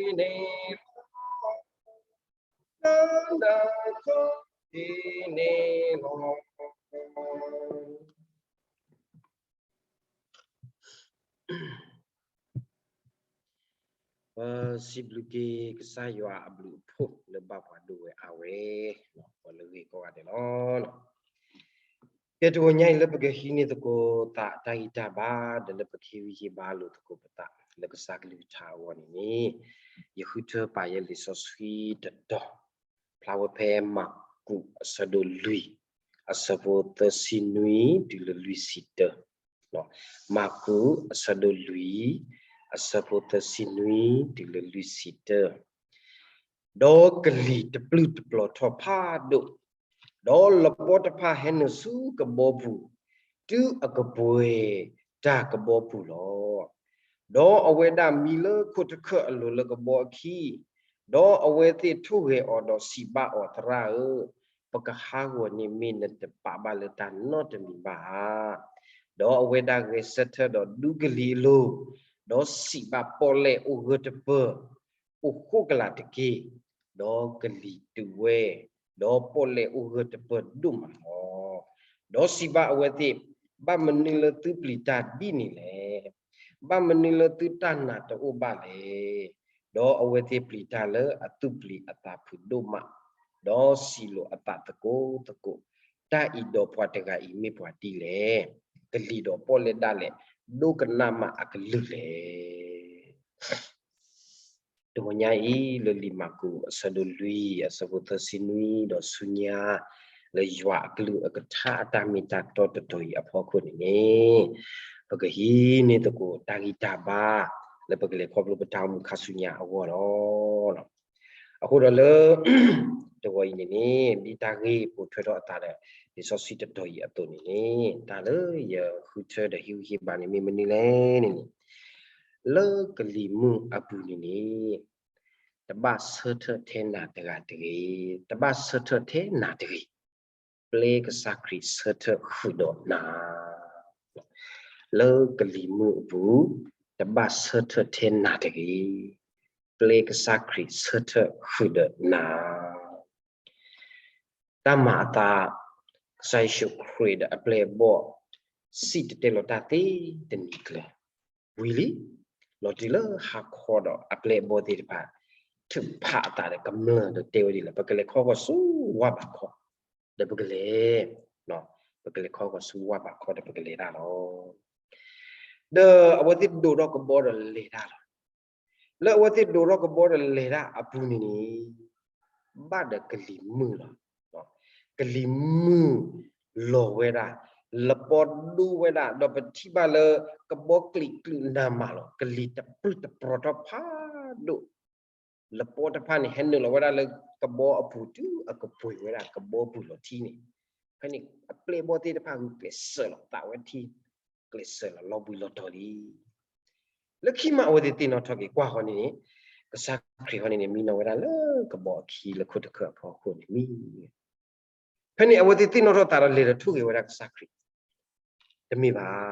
လၢနခီၣ်ထံးန့ၣ်လီၤ. ပစံးဘျုးက့ၤကစၢ်ယွၤအဘျုးအဖှိၣ်လၢဘၣ်ပှၤဒိၣ်ဝဲအါဝဲ, ပှၤလၢဂ့ၤကိးဂၤဒဲးလီၤ. ကဲ တဂီၤညါအံၤလၢပကဟံးန့ၢ်သကိးသးတၢ်ဂံၢ်တၢ်ဘါ ဒီးလၢပကဟ့ၣ်ဂံၢ်ဟ့ၣ်ဘါလိာ်သကိးပသး လၢကစၢ်ကလုၢ်ကထါအဂီၢ်န့ၣ်န့ၣ်, ယဃုထၢပာ်ယဲလံာ်စီဆှံတတီၤ, ဖျါဝဲဖဲမၢ်ကူးအဆၢဒိၣ်လွံၢ်, အဆၢဖိသၢဆံနွံတုၤလၢလွံၢ်ဆံတၢ. မၢ်ကူးအဆၢဒိၣ်လွံၢ်, အဆၢဖိသၢဆံနွံတုၤလၢလွံၢ်ဆံတၢ. ဒီးကလံၤတပျုၢ်တပျီၤထီၣ်ဖးဒိၣ်, ဒီးလပီတဖၣ်ဟဲနုာ်ဆူကဘီပူၤ, တုၤအကပှဲၤတၢ်ကဘီပူၤလီၤ. ဒီးအဝဲဒၣ်မံလၢခိတခၢၣ်အလိၤလၢကဘီအခံ, ဒီးအဝဲသ့ၣ်ထိၣ်ဂဲၤအီၤဒီးစံးဘၣ်အီၤ, သရၣ်ဧၢ, ပကဟးဂီၤန့ၣ်မ့ၢ်နတပာ်ဘၣ်လၢတၢ်နီတမံၤဘၣ်ဧါ. ဒီးအဝဲဒၣ်ဂဲၤဆၢထၢၣ်ဒီးဒူကလံၤအလိၤ, ဒီးစံးဘၣ်ပီၣ်လဲၣ်အိၣ်ဂၢၢ်တပၢၢ်, အိၣ်ဃိကလာ်တက့ၢ်. ဒီးကလံၤတုၤဝဲ, ဒီးပီၣ်လဲၣ်အိၣ်ဂၢၢ်တပၢၢ်ဒိၣ်မးလီၤ. ဒီးစံးဘၣ်အဝဲသ့ၣ်, ဘၣ်မနုၤလၢသုပျံၤတၢ်ဒ်န့ၣ်လဲၣ်. ဘၣ်မနုၤလၢသုတၢ်နာ်တအိၣ်ဘၣ်လဲၣ်. ဒီးအဝဲသ့ၣ်ပျံၤတၢ်လၢအသူၣ်ပျံၤအသးဖုးဒိၣ်မး, ဒီးစံးလိာ်အသးသကိးသကိး, တၢ်အံၤဒီးပှၤတဂၤအံၤမ့ၢ်ပှၤဒ်လဲၣ်. ကလံၤဒီးပီၣ်လဲၣ်ဒၣ်လဲာ်, ဒိကနၣ်မးအကလုၢ်လဲၣ်. တဂီၤညါအံၤ လၢလံာ်မၢ်ကူးအဆၢဒိၣ်လွံၢ် အဆၢဖိသၢဆံနွံ ဒီးဆူညါ လၢယွၤအကလုၢ်အကထါအတၢ်မ့ၢ်တၢ်တီတတီၤအံၤအဖီခိၣ်န့ၣ်န့ၣ်, ပကဟံးန့ၢ်သကိးတၢ်ဂံၢ်တၢ်ဘါ လၢပကလဲၤခီဖျိပတၢ်အိၣ်မူခါဆူညါအဂီၢ်လီၤ. အဃိဒီးလၢ တဂီၤအံၤန့ၣ်န့ၣ် ဒ်တၢ်ဂ့ၢ်ပိာ်ထွဲထီၣ်အသးဒီး လံာ်စီဆှံတတီၤအံၤအသိးန့ၣ်န့ၣ်, တၢ်လၢယဃုထၢဒီးဟ့ၣ်ဂံၢ်ဟ့ၣ်ဘါန့ၣ်မ့ၢ်မနုၤလဲၣ်န့ၣ်န့ၣ်, လၢကလံၤမုၢ်အပူၤန့ၣ်န့ၣ် တဘၣ်ဆၢထၢၣ်ထဲနၤတဂၤတဂ့ၤ, တဘၣ်ဆၢထၢၣ်ထဲနၤတဂ့ၤ, ပျဲကစၢ်ခရံာ်ဆၢထၢၣ်ဃုာ်ဒီးနၤ. လၢကလံၤမုၢ်အပူၤ, တဘၣ်ဆၢထၢၣ်ထဲနၤတဂ့ၤ, ပျဲကစၢ်ခရံာ်ဆၢထၢၣ်ဃုာ်ဒီးနၤ. တၢ်မၤအသး ကစၢ်ယ့ၣ်ၡူးခရံာ်ဒီးအပျဲၢ်အဘီၣ် စံၣ်တဲၤတဲလီၤတၢ်သ့တနံၤကျၢၤ ဝံၤလံ, လီၤတုၤလၢဟါခီဒီးအပျဲၢ်အဘီၣ်သ့ၣ်တဖၣ် ထုးဖးအသးဒီးကမျၢၢ်ဒီးတဲဝဲဒ်လဲၣ်, ပကလဲၤခီဂီၤဆူဝၢ်ဘးခီ, ဒီးပကလဲၤ, ပကလဲၤခီဂီၤဆူဝၢ်ဘးခီဒီးပကလဲၤတၢ်လီၤ. ဒီးအဝဲသ့ၣ်ဒိးထီၣ်ကဘီဒီးလဲၤတၢ်လီၤ. လၢအဝဲသ့ၣ်ဒိးထီၣ်ကဘီဒီးလဲၤတၢ်အပူၤန့ၣ်န့ၣ်, ဘၣ်ဒီးကလံၤမုၢ်လီၤ. ကလံၤမုၢ်လီၤဝဲဒၣ်, လပီဒိဝဲဒၣ်, ဒီးပထံၣ်ဘၣ်လၢကဘီကျံးကျုးနးမးလီၤ. ကလံၤတပျုၢ်တပျီၤထီၣ်ဖးဒိၣ်, လပီတဖၣ်န့ၣ် ဟဲနုာ်လီၤဝဲဒၣ်လၢကဘီအပူၤ တုၤအကပှဲၤဝဲဒၣ်ကဘီပူၤလီၤထံန့ၣ်, ဖဲန့ၣ်အပျဲၢ်အဘီၣ်သ့ၣ်တဖၣ်ဂုာ်ကျဲးစၢးလီၤသးဝဲထံ, ကျဲးစၢးလီၤလီၤဘှံးလီၤတီၤလံ. လၢခံမးအဝဲသ့ၣ်သ့ၣ်နီၣ်ထီၣ်က့ၤကွၢ်ဃီန့ၣ်န့ၣ်, ကစၢ်ခရံာ်ဃီန့ၣ်န့ၣ် မံနီၣ်ဝဲဒၣ်လၢကဘီအခံလၢခိတခၢၣ်အဖီခိၣ်န့ၣ်မံ. ဖဲန့ၣ်အဝဲသ့ၣ်သ့ၣ်နီၣ်ထီၣ်သးဒီးလဲၤဒီးထိၣ်ဂဲၤဝဲဒၣ်ကစၢ်ခရံာ်, တမ့ၢ်ဘၣ်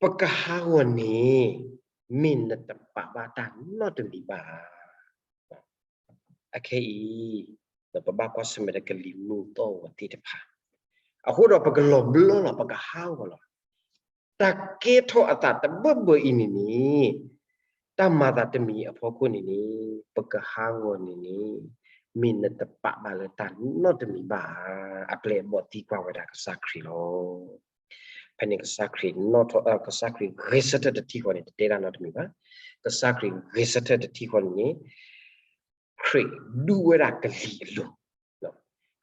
ပကဟးဂီၤန့ၣ် မ့ၢ်နတပာ်ဘၣ်တၢ်နီတမံၤဘၣ်. အခဲအံၤ ပဘၣ်ကွၢ်ဆၢၣ်မဲာ်ဒီးကလံၤမုၢ်သီၣ်ဂီၤသ့ၣ်တဖၣ်, အဃိဒီးပကလီၤဘျၢလီၤ ပကဟးဂီၤလီၤ. တၢ်ကဲထီၣ်အသးတဘၢၣ်ဘၢၣ်အံၤန့ၣ်န့ၣ်, တၢ်မၤသးတမံၤအဖီခိၣ်န့ၣ်န့ၣ် ပကဟးဂီၤန့ၣ်န့ၣ် မ့ၢ်နတပာ်ဘၣ်လၢတၢ်နီတမံၤဘၣ်ဧါ. အပျဲၢ်အဘီၣ်သံကွၢ်ဝဲဒၣ်ကစၢ်ခရံာ်လီၤ. ဖဲန့ၣ်ကစၢ်ခရံာ်နီၣ်ထီၣ်, ကစၢ်ခရံာ်ဂဲၤဆၢထၢၣ်တထံၣ်ဃီန့ၣ် တတဲဒၣ်နီတမံၤဘၣ်. ကစၢ်ခရံာ်ဂဲၤဆၢထၢၣ်တထံၣ်ဃီန့ၣ်န့ၣ် ခရံာ်ဒူဝဲဒၣ်ကလံၤအလိၤ,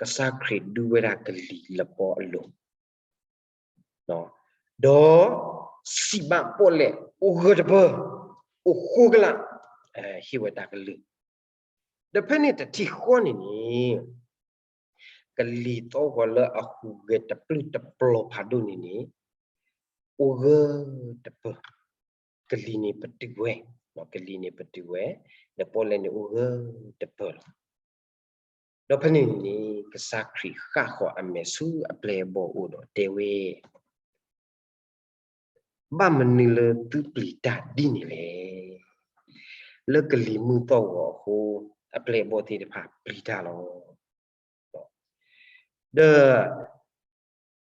ကစၢ်ခရံာ်ဒူဝဲဒၣ်ကလံၤလပီအလိၤ, ဒီးစံးဘၣ်ပီၣ်လဲၣ် အိၣ်ဂၢၢ်တပၢၢ်, အိၣ်ဃိကလာ်, ဟ့ၣ်ဝဲတၢ်ကလုၢ်. ဒီးဖဲန့ၣ်တထံၣ်ဃီန့ၣ်န့ၣ် ကလံၤသီၣ်ဂီၤလၢအဟူးဂဲၤတပျုၢ်တပျီၤဖးဒိၣ်န့ၣ်န့ၣ် အိၣ်ဂၢၢ်တပၢၢ်, ကလံၤန့ၣ်ပတုာ်ဝဲ, ကလံၤန့ၣ်ပတုာ်ဝဲ, ဒီးပီၣ်လဲၣ်န့ၣ်အိၣ်ဂၢၢ်တပၢၢ်လီၤ. ဒီးဖဲန့ၣ်န့ၣ် ကစၢ်ခရံာ်ဃၣ်ဃီၤအမဲာ်ဆူအပျဲၢ်အဘီၣ်အအိၣ်ဒီးတဲဝဲ, ဘၣ်မနုၤလၢသုပျံၤတၢ်ဒ်န့ၣ်လဲၣ်. လၢကလံၤမုၢ်သီၣ်ဂီၤအဃိ အပျဲၢ်အဘီၣ်သ့ၣ်တဖၣ်ပျံၤတၢ်လီၤ.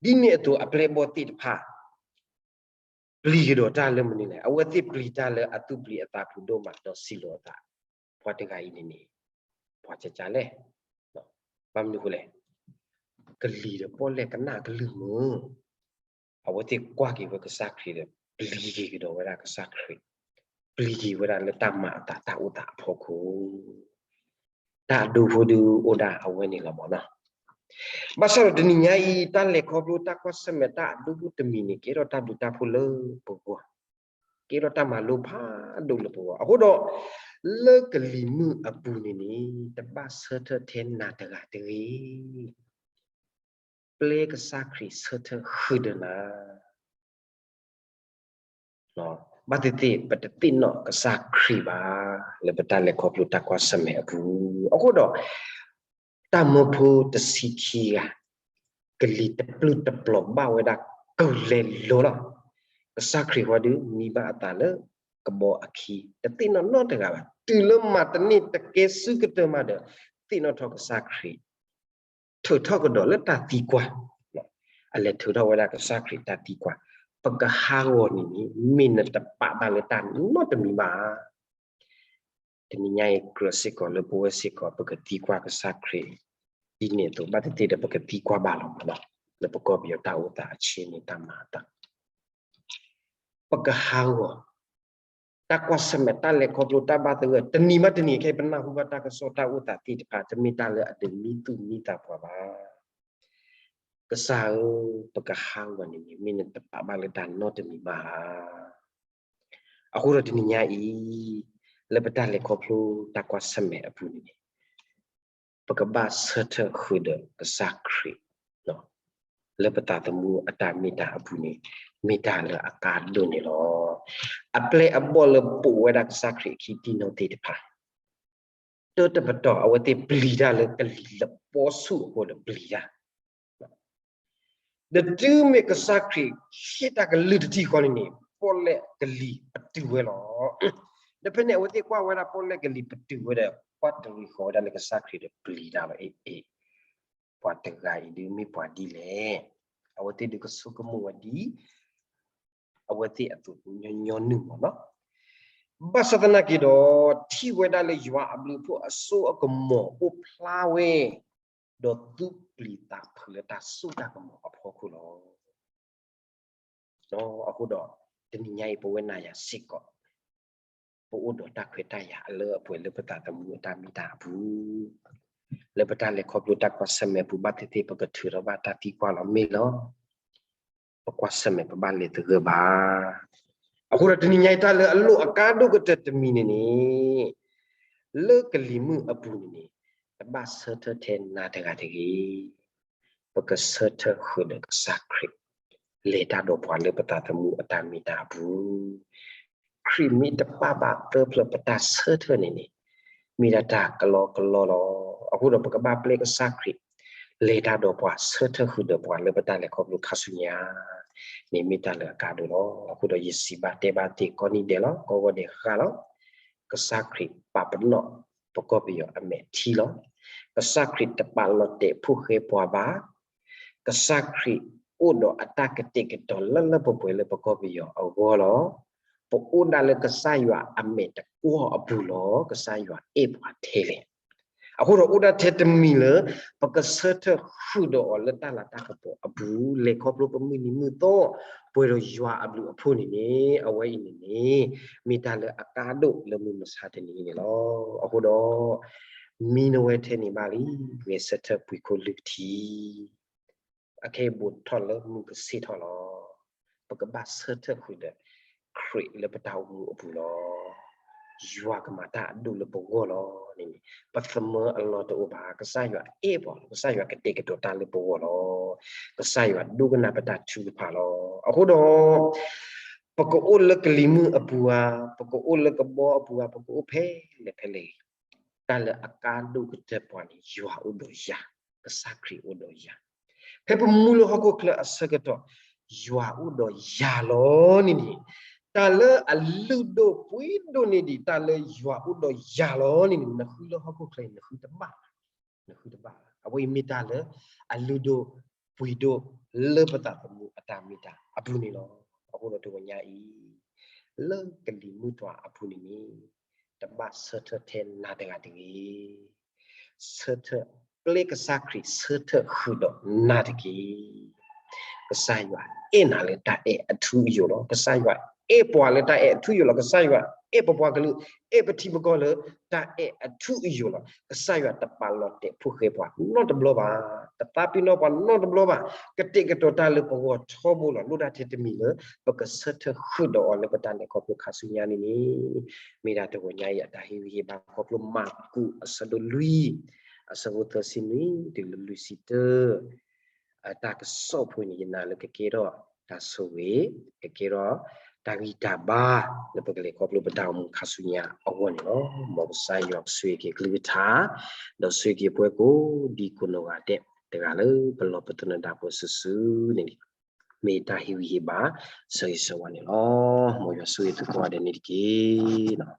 ဒီး ဒ်န့ၣ်အသိးအပျဲၢ်အဘီၣ်သ့ၣ်တဖၣ် ပျံၤကဒီးတၢ်လၢမနုၤလဲၣ်. အဝဲသ့ၣ်ပျံၤတၢ်လၢအသူၣ်ပျံၤအသးဖုးဒိၣ်မး ဒီးစံးလိာ်အသး ပှၤတဂၤအံၤန့ၣ်န့ၣ် ပှၤကကလဲၣ်. ဘၣ်မနုၤအဃိလဲၣ်. ကလံၤဒီးပီၣ်လဲၣ်ကနၣ်အကလုၢ်မုာ်, အဝဲသ့ၣ်ကွၢ်က့ၤဝဲကစၢ်ခရံာ်ဒီး ပျံၤက့ၤကဒီးဝဲဒၣ်ကစၢ်ခရံာ်, ပျံၤက့ၤဝဲဒၣ်လၢတၢ်မၤအသးတၢ်အိၣ်သးအဖီခိၣ် တၢ်အဒိဖိဒုးအိၣ်ဒၣ်အဝဲန့ၣ်လီၤမၢ်နီၤ. ဘၣ်ဆၣ်ဒီးတနံၤညါအံၤ တၢ်လဲၤခီဖျိတၢ်ကွၢ်ဆၢၣ်မဲာ်တၢ်အဒိဖိတမံၤန့ၣ် ကဲထီၣ်တၢ်ဘျုးတၢ်ဖှိၣ်လၢပဂီၢ်, ကဲထီၣ်တၢ်မၤလိဖးဒိၣ်လၢပဂီၢ်. အဃိဒီး လၢကလံၤမုၢ်အပူၤန့ၣ်န့ၣ် တဘၣ်ဆၢထၢၣ်ထဲနၤတဂၤတဂ့ၤ. ပျဲကစၢ်ခရံာ်ဆၢထၢၣ်ဃုာ်ဒီးနၤ ဘၣ်သ့ၣ်သ့ၣ် ပတသ့ၣ်နီၣ်ကစၢ်ခရံာ်ဘၣ် လၢပတၢ်လဲၤခီဖျိတၢ်ကွၢ်ဆၢၣ်မဲာ်အပူၤ. အဃိဒီး တၢ်မၢဖိတဆံခံဂၤ ကလံၤတပျုၢ်တပျီၤဘၣ်ဝဲဒၣ် ကုလဲၤလိၤလီၤ. ကစၢ်ခရံာ်ဃီဒုး မံဘၣ်အသးလၢကဘီအခံ တသ့ၣ်နီၣ်နီတဂၤဘၣ်. တုၤလၢမၤတန့ၢ်တကဲစုကတၢၢ်မးဒီး သ့ၣ်နီၣ်ထီၣ်ကစၢ်ခရံာ် ထုးထီၣ်ကဒီးလၢတၢ်သံကွၢ်, အလဲၤထုးထီၣ်ဝဲဒၣ်ကစၢ်ခရံာ်တၢ်သံကွၢ်, ပကဟးဂီၤန့ၣ်န့ၣ် မ့ၢ်နတပာ်ဘၣ်လၢတၢ်နီတမံၤဘၣ်. တနံၤညါအံၤကြၢးစ့ၢ်ကီးလၢပဝဲစ့ၢ်ကီး ပကသံကွၢ်ကစၢ်ခရံာ် ဒ်န့ၣ်အသိး ဘၣ်သ့ၣ်သ့ၣ်ဒီးပကသံကွၢ်ဘၣ်လီၤမးလီၤ. လၢပကီၢ်ပယီၤတၢ်အိၣ်သးအဆ့န့ၣ် တၢ်မၤအသး ပကဟးဂီၤ တၢ်ကွၢ်ဆၢၣ်မဲာ်တၢ်လဲၤခီဖျိတၢ်ဘၣ်သဂၢၢ် တနံၤဘၣ်တနံၤ ခဲအံၤပနၢ်ဟူဘၣ်တၢ်ကစီၣ်တၢ်အိၣ်သးသ့ၣ်တဖၣ် တမ့ၢ်တၢ်လၢအဒုးမံသူၣ်မံသးပှၤဘၣ်. ကစၢ်ဧၢ, ပကဟးဂီၤန့ၣ်န့ၣ် မ့ၢ်နတပာ်ဘၣ်လၢတၢ်နီတမံၤဘၣ်ဧါ. အဃိဒီးတနံၤညါအံၤ လၢပတၢ်လဲၤခီဖျိတၢ်ကွၢ်ဆၢၣ်မဲာ်အပူၤန့ၣ်န့ၣ် ပကဘၣ်ဆၢထၢၣ်ဃုာ်ဒီးကစၢ်ခရံာ် လၢပသးသမူအတၢ်မ့ၢ်တၢ်အပူၤန့ၣ် မ့ၢ်တၢ်လၢအကါဒိၣ်န့ၣ်လီၤ. အပျဲၢ်အဘီၣ်လၢပိာ်ဝဲဒၣ်ကစၢ်ခရံာ်အခံတံၢ်နီၢ်သ့ၣ်တဖၣ် တၢတပတီၢ် အဝဲသ့ၣ်ပျံၤတၢ်လၢကလံၤလပီဆူၣ်အဃိဒီးပျံၤတၢ် ဒီးတုၤမ့ၢ်ကစၢ်ခရံာ်ဟ့ၣ်တၢ်ကလုၢ်တထံၣ်ဃီန့ၣ်န့ၣ် ပီၣ်လဲၣ်ကလံၤပတုာ်ဝဲလီၤ. ဒီးဖဲန့ၣ် အဝဲသ့ၣ်ကွၢ်ဝဲဒၣ်ပီၣ်လဲၣ်ကလံၤပတုာ်ဝဲဒီး ကွၢ်တရံးဃီၤဝဲဒၣ်လၢကစၢ်ခရံာ်ဒီးပျံၤတၢ်လီၤ. အ့ အ့ ပှၤတဂၤအံၤဒုးမ့ၢ်ပှၤဒ်လဲၣ်. အဝဲသ့ၣ်ဒုးကဆိကမိၣ်ဝဲဒ် အဝဲသ့ၣ်အသိးညီညီနုၢ်မၢ်နီၤ. ဘၣ်ဆၣ်သနာ်က့ဒီး ထံၣ်ဝဲဒၣ်လၢယွၤအဘျုးအဖှိၣ်အစိအကမီၤအိၣ်ဖျါဝဲ, ဒီးသူၣ်ပျံၤသးဖုးလၢတၢ်စိတၢ်ကမီၤအဖီခိၣ်လီၤ. အဃိဒီး တနံၤညါအံၤ ပဝဲနၤယၤစ့ၢ်ကီး ပအိၣ်ဒီးတၢ်ခွဲးတၢ်ယာ်အလၢအပှဲၤလၢပသးသမူအတၢ်မ့ၢ်တၢ်အပူၤ, လၢပတၢ်လဲၤခီဖျိတၢ်ကွၢ်ဆၢၣ်မဲာ်အပူၤ ဘၣ်သ့ၣ်သ့ၣ်ပကထုးထီၣ်ဘၣ်တၢ်သံကွၢ်လီၤမ့ၢ်လီၤ. ပကွၢ်ဆၢၣ်မဲာ်ပဘၣ်လဲၤသဂၢၢ်ဘၣ်. အဃိဒီးတနံၤညါအံၤ တၢ်လၢအလိၣ်အကါဒိၣ်ကတၢၢ်တမံၤန့ၣ်န့ၣ် လၢကလံၤမုၢ်အပူၤန့ၣ်န့ၣ် တဘၣ်ဆၢထၢၣ်ထဲနၤတဂၤတဂ့ၤ. ပကဆၢထၢၣ်ဃုာ်ဒီးကစၢ်ခရံာ် လဲၤတၢ်ဒီးပှၤလၢပသးသမူအတၢ်မ့ၢ်တၢ်အပူၤ, ခရံာ်မ့ၢ်တပာ်ဘၣ်သၢဖျၢၣ်ပတၢ်ဆၢထၢၣ်န့ၣ်န့ၣ် မ့ၢ်ဒၣ်တၢ်ကလီကလီလီၤ. အဃိဒီးပကဘၣ်ပျဲကစၢ်ခရံာ် လဲၤတၢ်ဒီးပှၤ ဆၢထၢၣ်ဃုာ်ဒီးပှၤလၢပတၢ်လဲၤခီဖျိခါဆူညါ န့ၣ်မ့ၢ်တၢ်လၢအကါဒိၣ်လီၤ. အဃိဒီးယစံးဘၣ်တဲဘၣ်သ့ၣ်ကိးနံၤဒဲးလီၤ, ကိးဂီၤဒဲးဃၣ်လီၤ. ကစၢ်ခရံာ်ပာ်ပနီၣ်ပကီၢ်ပယီၤအမဲာ်ထံလီၤ. ကစၢ်ခရံာ်တပာ်လီၤတဲာ်ဖိၣ်ဃဲပှၤဘၣ်. ကစၢ်ခရံာ်အိၣ်ဒီးအတၢ်ကတဲာ်ကတီၤလၢလၢပှဲၤပှဲၤလၢပကီၢ်ပယီၤအဂီၢ်လီၤ. ပအိၣ်ဒၣ်လၢကစၢ်ယွၤအမဲာ်တကွီၢ်အပူၤလီၤ. ကစၢ်ယွၤအဲၣ်ပှၤထဲလဲၣ်. အဃိဒီးအိၣ်ဒၣ်ထဲတမံၤလၢ ပကဆၢထၢၣ်ဃုာ်ဒီးအီၤလၢတၢ်လၤတၢ်ကပီၤအပူၤ လဲၤခီဖျိပမုၢ်နံၤမုၢ်သီ ပှဲၤဒီးယွၤအဘျုးအဖှိၣ်န့ၣ်န့ၣ် အဝဲအံၤန့ၣ်န့ၣ် မ့ၢ်တၢ်လၢအကါဒိၣ်လၢမုၢ်မဆါတနံၤအံၤန့ၣ်လီၤ. အဃိဒီး မံနဝဲထဲန့ၣ်ဘၣ်လံ, ဂဲၤဆၢထၢၣ်ပှ့ၤခိၣ်လုၢ်ကထံ အခဲအံၤဘူးထီၣ်လၢမုၢ်ကဆ့ၣ်ထီၣ်လီၤ. ပကဘၣ်ဆၢထၢၣ်ဃုာ်ဒီး ခရံာ်လၢပတၢ်အိၣ်မူအပူၤလီၤ. ယွၤကမၤတၢ်အဒိၣ်လၢပဂီၢ်လီၤန့ၣ်န့ၣ် ပသမၢအလီၢ်တအိၣ်ဘၣ်. ကစၢ်ယွၤအဲၣ်ပှၤလီၤ. ကစၢ်ယွၤကတဲာ်ကတီၤတၢ်လၢပဂီၢ်လီၤ. ကစၢ်ယွၤဒိကနၣ်ပတၢ်ထုကဖၣ်လီၤ. အဃိဒီး ပကအိၣ်လၢကလံၤမုၢ်အပူၤဧါ, ပကအိၣ်လၢကဘီအပူၤဧါ, ပကအိၣ်ဖဲလဲၣ်ဖဲလဲၣ်ဂ့ၤ, တၢ်လၢအကါဒိၣ်ကတၢၢ်ပှၤန့ၣ် ယွၤအိၣ်ဒီးယၤ, ကစၢ်ခရံာ်အိၣ်ဒီးယၤ. ဖဲပမူလၢဟီၣ်ခိၣ်ချၢအဆၢကတီၢ် ယွၤအိၣ်ဒီးယၤလီၤန့ၣ်န့ၣ်, တၢ်လၢအလုၢ်ဒိၣ်ပှ့ၤဒိၣ်န့ၢ်ဒံး တၢ်လၢယွၤအိၣ်ဒီးယၤလီၤန့ၣ်န့ၣ် နဃုလၢဟီၣ်ခိၣ်ချၢအံၤ နဃုတဘၣ်ဘၣ်, နဃုတဘၣ်ဘၣ်. အဝဲအံၤမ့ၢ်တၢ်လၢအလုၢ်ဒိၣ်ပှ့ၤဒိၣ်လၢပသးသမူအတၢ်မ့ၢ်တၢ်အပူၤန့ၣ်လီၤ. အဃိဒီးတဂီၤညါအံၤ လၢကလံၤမုၢ်တွၤအပူၤန့ၣ်န့ၣ် တဘၣ်ဆၢထၢၣ်ထဲနၤတဂၤတဂ့ၤ. ဆၢထၢၣ်ပျဲကစၢ်ခရံာ် ဆၢထၢၣ်ဃုာ်ဒီးနၤတက့ၢ်. ကစၢ်ယွၤအဲၣ်နၤလၢတၢ်အဲၣ်အထူအယိာ်လီၤ. ကစၢ်ယွၤအဲၣ်ပှၤလၢတၢ်အဲၣ်အထူအယိာ်လီၤ. ကစၢ်ယွၤအဲၣ်ပပှၤကလုာ် အဲၣ်ပထံပကီၢ်လၢတၢ်အဲၣ်အထူအယိာ်လီၤ. ကစၢ်ယွၤတပာ်လီၤတဲာ်ဖိၣ်ဃဲပှၤနီတဘျီဘၣ်, တသးပ့ၤနီၣ်ပှၤနီတဘျီဘၣ်, ကတဲာ်ကတီၤတၢ်လၢပဂီၢ်ထီဘိလီၤ. လိၣ်ဒၣ်ထဲတမံၤလၢ ပကဆၢထၢၣ်ဃုာ်ဒီးအီၤလၢပတၢ်လဲၤခီဖျိခါဆူညါန့ၣ်န့ၣ် မ့ၢ်ဒၣ်တဂီၤညါအံၤအတၢ်ဟ့ၣ်ဂံၢ်ဟ့ၣ်ဘါခီဖျိ မၢ်ကူးအဆၢဒိၣ်လွံၢ် အဆၢဖိသၢဆံနွံ တုၤလၢလွံၢ်ဆံတၢ အတၢ်ကစီၣ်ဖိန့ၣ် ယနာ်လၢကကဲထီၣ်တၢ်ဆိၣ်ဂ့ၤ, ကကဲထီၣ်တၢ်ဂံၢ်တၢ်ဘါ လၢပကလဲၤခီဖျိပတၢ်အိၣ်မူခါဆူညါအဂီၢ်န့ၣ်လီၤ. မ်ကစၢ်ယွၤကဆိၣ်ဂ့ၤက့ၤအကလုၢ်ကထါ ဒီးဆိၣ်ဂ့ၤက့ၤပှၤကိးဒံကိးနီၢ်ဂၤဒဲး တဂၤလၢပလီၢ်ပသနၢၣ်ဒၣ်ပှၤစုာ်စုာ်န့ၣ် မ့ၢ်တၢ်ဟ့ၣ်ဂံၢ်ဟ့ၣ်ဘါ ဆၢဂ့ၤဆၢဝါန့ၣ်လီၤ. မ်ယွၤဆိၣ်ဂ့ၤသုကိးဂၤဒဲးန့ၣ်တက့ၢ်.